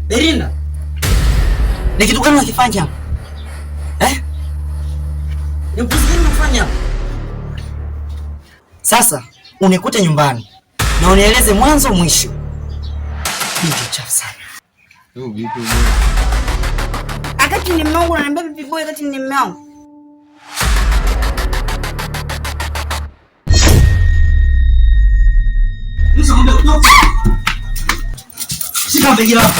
Belinda, ni kitu gani unakifanya hapa? Eh? Ni upuzi gani unafanya hapa? Sasa unikute nyumbani na unieleze mwanzo mwisho. Binti chafu sana. Akati ni mume wangu unaniambia vipi boy, akati ni mume wangu. Shika begi lako.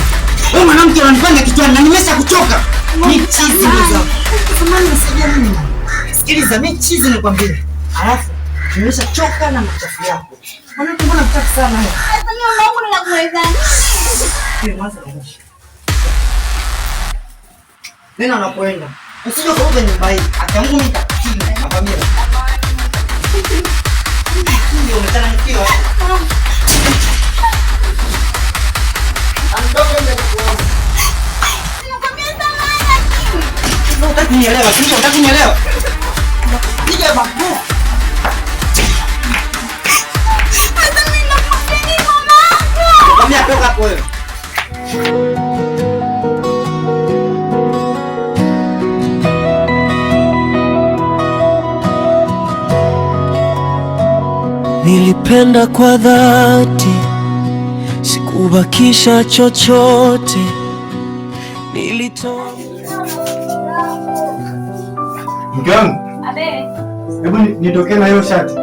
Wewe mwanamke unanipanga kichwani na nimesha kuchoka. Ni chizi mzee. Samahani, nisaidia mimi. Sikiliza, mimi chizi nikwambie. Alafu nimeshachoka na machafu yako. Mwanamke mbona mchafu sana wewe? Sasa mimi mume wangu ninakueleza. Kile mwanzo na mwisho. Nena unapoenda. Usije kuoga nyumba hii. Akamungu mimi nitakupiga. Nakwambia. Ndio umechanganyikiwa. Unataka kunielewa? Sio, unataka kunielewa? Piga makofi. Sasa mimi nakwambia nini mama? Nakwambia toka hapo wewe. Nilipenda kwa dhati, sikubakisha chochote, nilitoa. Mke wangu, hebu nitokee na hiyo shati.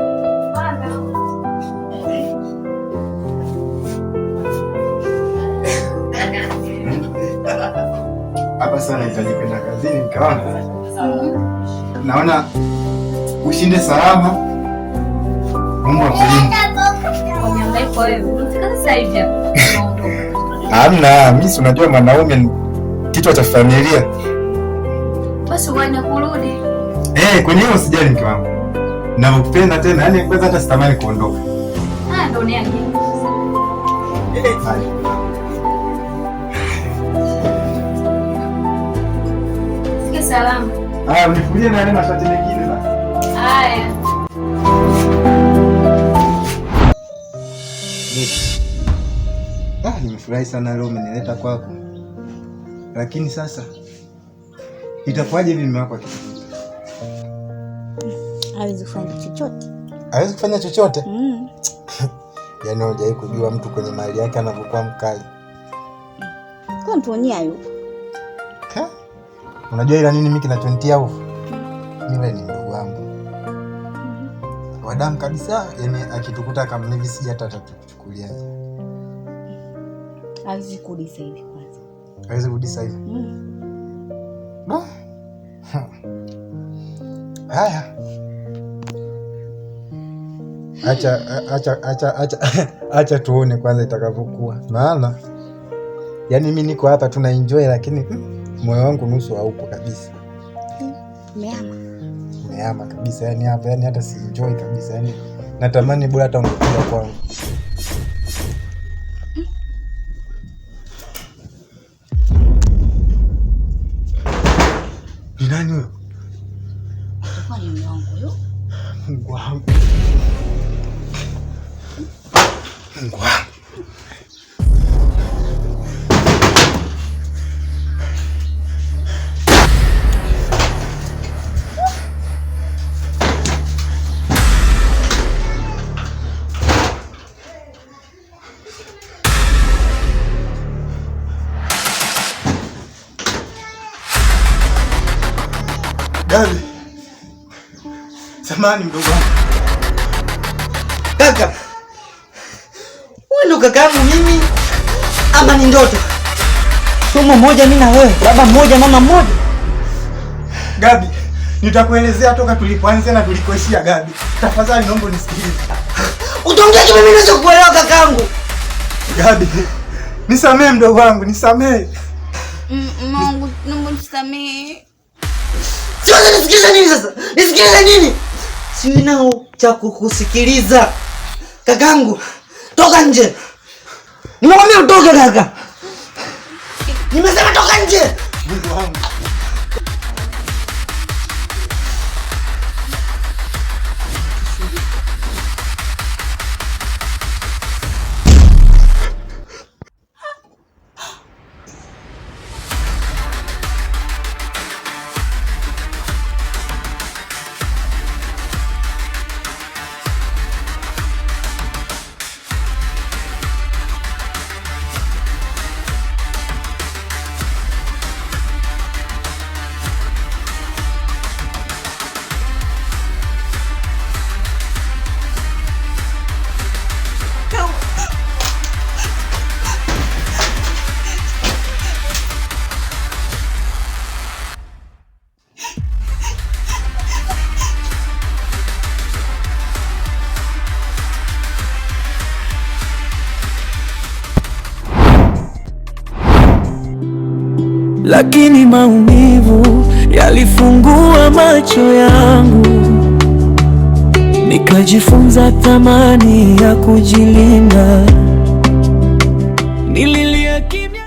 Hapa sana nahitaji kwenda kazini, mke wangu. Naona ushinde salama. Mungu akulinde. Hamna, mimi si unajua mwanaume ni kichwa cha familia. Basi uende kurudi. Eh, kwenye hiyo usijali mke wangu. Nakupenda tena, yaani kwanza hata sitamani kuondoka. Ah, ndo niaje. Haya. Fika salama. Haya, unifulie na yale mashati mengine basi. Haya. Ah, nimefurahi sana leo umenileta kwako. Lakini sasa itakuwaje hivi mume wako akikukuta? Hawezi kufanya chochote. Hawezi kufanya chochote? Mm. Yaani hujawahi kujua mtu kwenye mali yake anavyokuwa mkali. Kwa mtu mwenyewe hayupo. Ha? Unajua ila nini mimi kinachonitia hofu? Mimi ni mdogo wangu. Wa damu kabisa, yaani akitukuta kama hivi sija hata atatuchukuliaje. Hawezi kurudi sasa hivi kwanza. Hawezi kurudi sasa hivi. Mm. No. Haya. Acha acha acha acha acha tuone kwanza itakavyokuwa. Maana yaani mimi niko hapa tuna enjoy lakini moyo wangu nusu haupo kabisa. Umeama. Umeama kabisa yani hapa, yani hata si enjoy kabisa yani natamani bora hata ungekuja kwangu. Ni nani huyo? Atakuwa ni mume wangu huyo. Mungu wangu. Mungu wangu. Gabi. Samahani mdogo wangu. Kaka. Wewe ndo kakaangu mimi ama ni ndoto? Somo moja mimi na wewe, baba mmoja mama mmoja. Gabi, nitakuelezea toka tulipoanzia na tulikoishia Gabi. Tafadhali naomba unisikilize. Utaongea kitu mimi naweza kuelewa kakaangu. Gabi, nisamee mdogo wangu, nisamee. Mungu, naomba nisamee. Siwezi nisikilize nini sasa? Nisikilize nini? Sina cha kukusikiliza. Kakangu, toka nje. Nimekwambia utoke kaka. Nimesema toka nje. Mungu wangu. Lakini maumivu yalifungua macho yangu, nikajifunza thamani ya kujilinda. Nililia kimya.